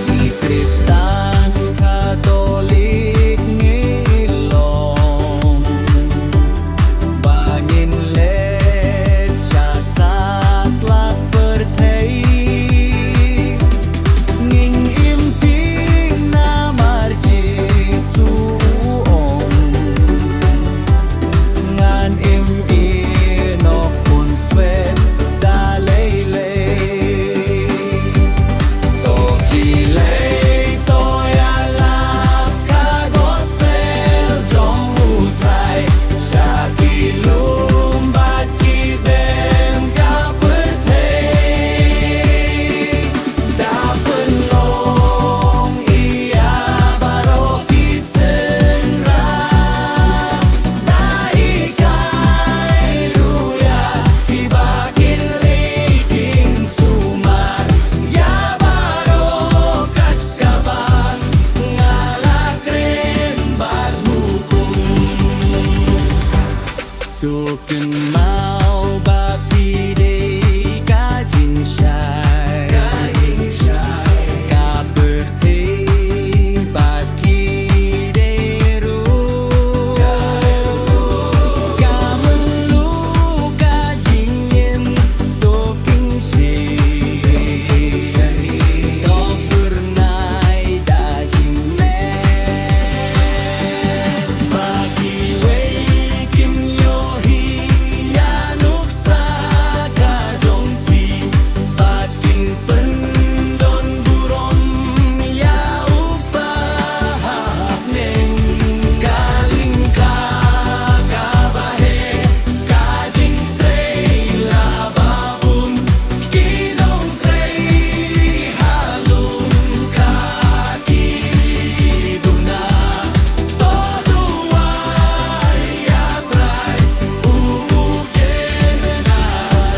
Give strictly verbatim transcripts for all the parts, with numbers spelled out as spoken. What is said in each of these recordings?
Ki Khristan Katholik ngi long ba ngin leit sha satlak pyrthei. Ngin im phi namar Jisu u ong, ngan im ïehnoh khun swet da lei lei. To ki lei to ïalap ka gospel jong U Trai sha ki lum bad ki dem ka pyrthei. Da pynlong ïa baroh ki synran, da hikai ruh ïa ki ba kin ri kin sumar ïa baroh kat kaba nga la kren bad hukum. To kynmaw ba phi dei ka jingshai, ka pyrthei bad ki dei ruh, ka mut ka jingim. To kynsha, to pyrnai da jingmen. Ba kiwei kin ïohi ïa nuksa ka jong phi bad kin pyndon burom ïa U Kpa ha bneng. Ka lyngkha kaba heh, ka jingtrei la ba bun, ki nongtrei halor ka ki duna. To duwai ïa Trai u kynrad.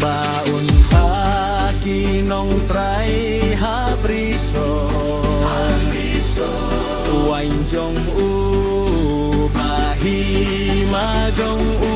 Ba un phah ki nongtrei ha brisot, waiñ jong u bad hima jong u.